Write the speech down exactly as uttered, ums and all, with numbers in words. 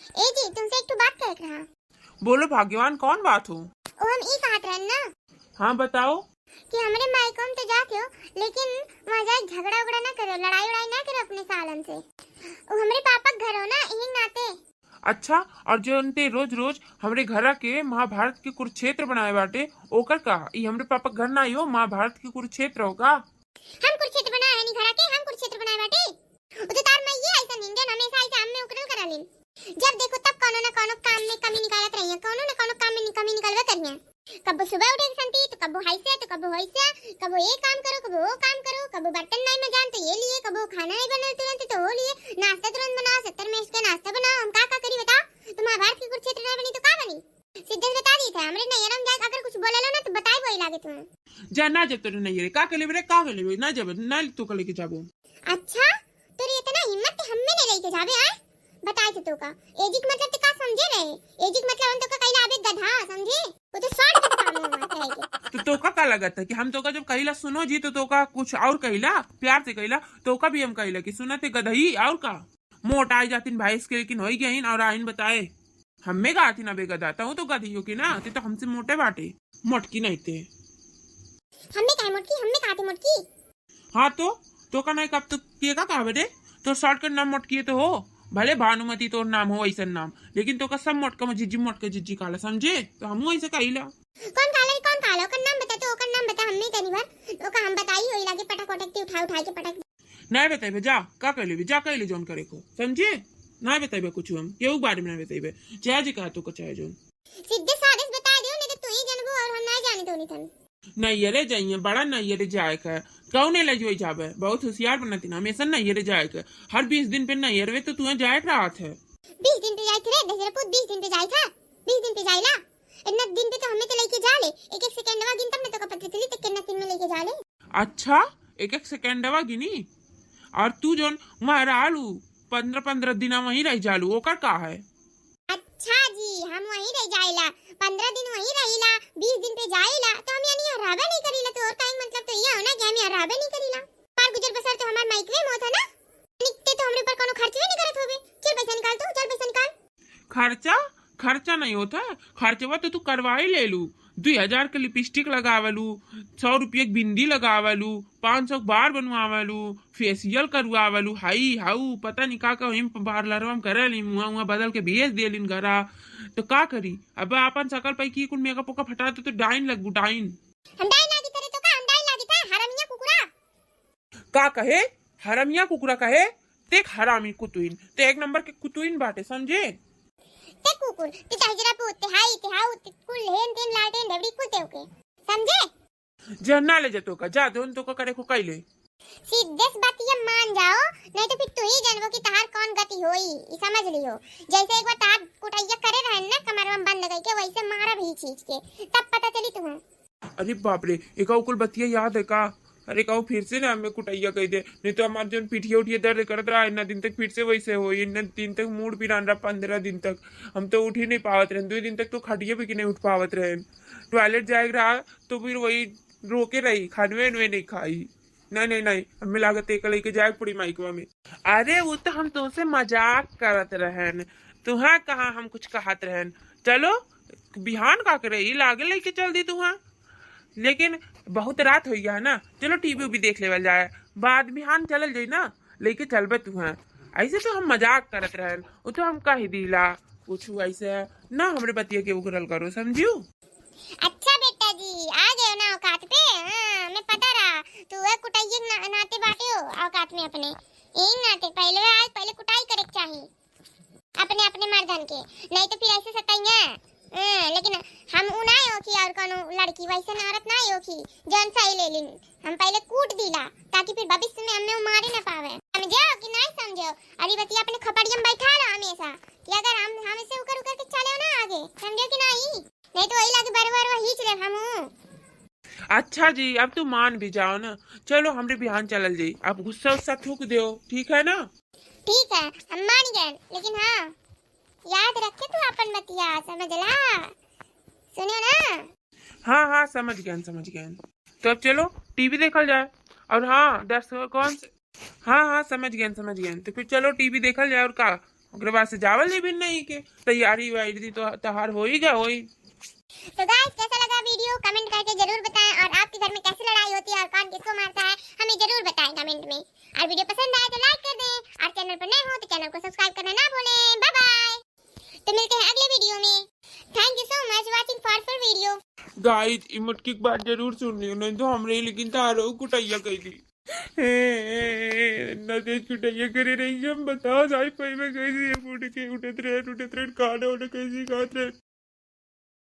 ए जी, तुमसे एक ठो बात कहे के रहा। बोलो भाग्यवान, कौन बात हो? ओ, हम ई कहत रहन ना। हाँ, बताओ। कि हमरे मायको में तो जात हो, लेकिन वहाँ जाए झगड़ा उगड़ा ना करो, लड़ाई उड़ाई ना करो अपने सालन से। ओ हमरे पापा के घर हो ना, यही नाते। अच्छा, और जो उनते रोज रोज हमरे घरा के महाभारत के कुरुक्षेत्र बनाए बाटे, ओकर का? ई हमरे पापा के घर ना हो, महाभारत के कुरुक्षेत्र होगा। हम कुरुक्षेत्र बनाए हनी घरा के, हम कुरुक्षेत्र बनाए बाटे। उ तो तार मइये ऐसन हिन, जौन हमेशा ऐसे हम में उकरल करलिन। जब देखो तब कौनो न कौनो काम में कमी निकालत रहिए, कौनो न कौनो काम में नि-, कमी निकालबे करिए। कबो सुबह उठे के संती, तो कबो हाइसे, तो कबो होइसे, कबो ये काम करो, कबो वो काम करो, कबो बर्तन नहीं मजान तो ये लिए, कबो खाना नहीं बनल तुरंत तो वो लिए, नाश्ता तुरंत बनाओ, सत्तर में के नाश्ता बनाओ, हम का का करी बताओ? तो महाभारत के कुरुक्षेत्र नहीं बनी तो का बनी? सीधे से बता दी था, हमरे नैहरा में जाए अगर कुछ बोले लो ना तो बताई वही लागे तुम्हें। जा ना जब तोरे नैहरे, का कर लेबे रे, का कर लेबे, ना जब, ना तो का लेके जाबो। अच्छा, तोरे इतना हिम्मत ते हम्मे नहीं लेके जाबे, आए? बताए थे तो का, एजिक मतलब ते का समझे रहे? एजिक मतलब हम तो का कहिला अबे गधा, समझे? वो तो shortcut काम है हमार कहे के। तो तोका का लगत है कि हम तोका जब कहिला सुनो जी तो तोका कुछ और कहिला, प्यार से कहिला, तोका भी हम कहिला कि सुनत है गधई और का? मोट आए जातिन भैंस के, लेकिन होई गइन और आइन बताए। हम्मे का आतिन अबे गधा, तहूँ तो गधियो के ना, ते तो हमसे मोटे बाटे, मोटकी नहीं ते। हम्मे काहे मोटकी, हम्मे का आते मोटकी? हाँ तो, तो का नहीं कब तो के का कहबे रे? तोर shortcut नाम मोटकी तो हो, भले भानुमती तोर नाम हो ऐसन नाम, लेकिन तोका सब मोटका में जिज्जी, मोटका जिज्जी कहला, समझे? तो हमहू ऐसे कहिला। कौन कहला, कौन कहला? ओकर नाम बता तो, ओकर नाम बता, हम्मे तनी भर, ओका हम बताई, वही लागे पटक वटक के उठा उठा के पटक। नहीं बताइबे, जा, का कर लेबे, जा कर ले जौन करे को, समझे? नहीं बताइबे कुछ हम, केहू के बारे में नहीं बताइबे, चाहे जे कहा तो को चाहे जौन। सीधे साधे से बता दियो, नहीं तो तू ही जानबो और हम नहीं जाने तो नहीं तन। नैहरे जाइए, बड़ा नैहरे जाए के, कौने ले जोई जाबे? बहुत होशियार बनत ना, हमेशा नैहरे जाए के, हर बीस दिन पे नैहरवे तो तुहे जाए के रहत है। बीस दिन पे जाए थे रे, दशहरा पूत बीस दिन पे जाए था, बीस दिन पे जाइला। इतना दिन पे तो हमें तो लेके जा ले, एक एक सेकंडवा गिन तब न तो का पता चली तो कितना दिन में लेके जा ले। अच्छा, एक एक सेकंडवा गिनी? और तू जौन वहाँ रहलू, पन्द्रह पन्द्रह दिना वहीं रह जालू, ओकर का है? अच्छा जी, हम वहीं रह जाइला, पन्द्रह दिन वहीं रहिला, बीस दिन पे जाइला, तो हम यानी यहाँ रहबे नहीं करीला, तो और का मतलब तो ये हो ना कि हम यहाँ रहबे नहीं करीला। हमार गुजर बसर तो हमार माइकवे में होता ना, निकते तो हमरे ऊपर कोनो खर्च भी नहीं करत होबे। चल पैसा निकाल तू, चल पैसा निकाल। खर्चा? खर्चा नहीं होता, खर्चवा तो तू करवा ही ले लू। दुई हजार के लिपस्टिक लगावलू, सौ रुपये के बिंदी लगावलू, पाँच सौ के बार बनवावलू, फेशियल करवावलू, हाई हाऊ पता नहीं का का वहीं पार्लरवा में करे ली, मुँह उहाँ बदल के भेज दे लिन घरा। तो का करी, अब आपन सकल पैकी कुल मेकअप ओकअप हटा दे तो डाइन लगबू, डाइन। हम डाइन लागी तरे तो का, हम डाइन लागी था, हरमिया कुकुरा। का कहे? हरमिया कुकुरा कहे? देख हरामी कुतुइन, ते एक नंबर के कुतुइन बाटे, समझे? ते कुकुर, ते दहिजरा पूत, ते हाई, ते हाऊ, ते कुल हेन तेन लालटेन ढेबड़ी कुल ते ओके, समझे? जा ना ले जा तोका, जा जौन तोका करे को कइले। सीधे से बतिया मान जाओ, नहीं तो फिर तू ही जानबो कि तहार कौन गति होई, ई समझ लियो। जैसे एक बार तहार कुटैया करे रहन ना कमरवा में बंद करके, वैसे मारब ही चीज के, तब पता चली तुम्हें। अरे बाप रे, एका कुल बतिया याद है का? अरे कहूँ फिर से ना हमें कुटैया कह दे, नहीं तो हमार जौन पिठिया उठिया दर्द करत रहा इतना दिन तक, फिर से वैसे हो, इतना दिन तक मूड पिरान रहा पन्द्रह दिन तक। हम तो उठ ही नहीं पावत रहन, दो दिन तक तो खटिया पे के नहीं उठ पावत रहन। टॉयलेट जाए के रहा तो फिर वही रोके रही, खानवे उनवे नहीं खाई। नहीं, नहीं, नहीं, हमें लागत है, एक लेके जाए के पड़ी माइकवा में। अरे, वो तो हम तुमसे मजाक करत रहन, तुहाँ कहाँ हम कुछ कहत रहन। चलो, बिहान का करे, ई लागे लेके चल दी तुहाँ। लेकिन बहुत रात हो गया है ना, चलो टीवी भी देख लेवल जाए, बाद बिहान चलल जाई ना, लेके चलबे तुहाँ। ऐसे तो हम मजाक करत रहन, वो तो हम कह दीला, कुछ ऐसे ना हमरे बतिया के उगरल करो, समझियो? अच्छा बेटा जी, आ गए ना औकात पे? हाँ, मैं पता रहा, तू है कुटैये के ना-, नाते बाटे हो औकात में अपने। यही नाते पहले आज, पहले कुटाई करे के चाही अपने, अपने मर्दन के, नहीं तो फिर ऐसे सताइया। हाँ, लेकिन हम उ ना हो कि और कोनो लड़की, वैसे औरत ना हो कि जौन सही ले लिन। हम पहले कूट दीला, ताकि फिर भविष्य में हमें वो मारे ना पावे। समझो कि नहीं समझो? अरे बतिया अपने खपड़िया में बैठा लो हमेशा, कि अगर हम, हमसे उकर उकर के चले ना आगे, समझो कि नहीं? नहीं तो वही लागे बरबर वही चले हम। अच्छा जी, अब तू मान भी जाओ ना। चलो, हमरे बिहान चलल जाई, अब गुस्सा उस्सा थूक दो, ठीक है ना? ठीक है, हम मान गए, लेकिन हाँ, याद रखे तू अपन बतिया, समझला? सुनो ना? हाँ, हाँ, समझ गए, समझ गए। तो अब चलो, टीवी देखल जाए। और हाँ, दर्शकों से, हाँ, हाँ, समझ गए, समझ गए। तो फिर चलो, टीवी देखल जाए और का। ओकरे बाद से जावल ही भी नहीं के। तैयारी वारी तो तहार हो ही गया होई। तो गाइस, कैसा लगा वीडियो, कमेंट करके जरूर बताएं, और आपके घर में कैसी लड़ाई होती है और कौन किसको मारता है, हमें जरूर बताएं कमेंट में। और वीडियो पसंद आए तो लाइक कर दें, और चैनल पर नए हो तो चैनल को सब्सक्राइब करना ना भूलें। बाय बाय, तो मिलते हैं अगले वीडियो में। Thank you so much watching for full video। Guys, ई मटकी की बात जरूर सुन लियो, नहीं तो हमरे लेकिन तारो कुटैया कह दी। ए, ए, ए, इतना तेज कुटैया करे रही हम, बताओ साई पई में कैसे ये फूट के उठत रहे, उठत रहे, खाना वाना कैसे खात रहे।